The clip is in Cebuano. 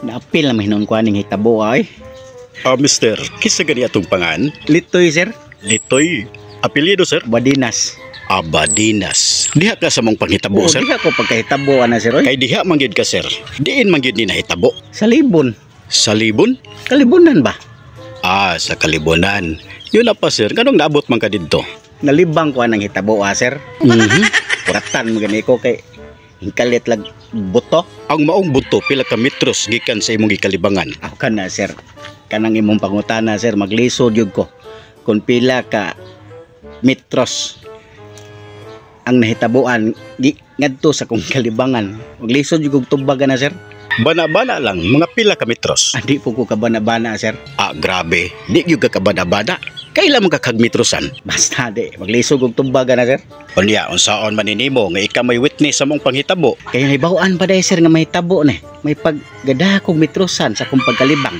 Naapil na mahinuon ko aning hitabo ay. Ah, mister, kinsa gani atong pangan? Litoy, sir. Litoy. Apelyido, sir? Badinas. Abadinas. Diha ka sa mong panghitabo, Oo, sir? diha ko pagkahitabo ana, sir, oy. Kay diha man gyud ka, sir. Diin man gyud ni nahitabo? Sa Libon. Sa Libon? Kalibunan ba? Ah, sa Kalibunan. Yun na pa, sir. Nganong naabot man ka didto? Nalibang ko anang hitabo, ah, sir. Kuratan mo gani ko kay hingkalit lag buto. Ang maong buto, pila ka metros gikan sa imong gikalibangan? Ako ka na, sir. Kanang imong pangutana, sir, maglisod gyud ko. Kung pila ka metros ang nahitabuan ngadto sa kong kalibangan. Maglisod gyud kog tubag na, sir. Bana-bana lang, mga pila ka metros? Andi po ko kabana-bana, sir. Ah, grabe. Di gyud ka kabana-bana. Kailan man ka kagmetrosan? Basta di, maglisod kog tubag na, sir. Unya, unsaon man nimo nga ikaw may witness sa mong panghitabo? Kaya nahibaw-an pa dahil, sir, nga mahitabo ni. May paggada kong metrosan sa kong pagkalibang.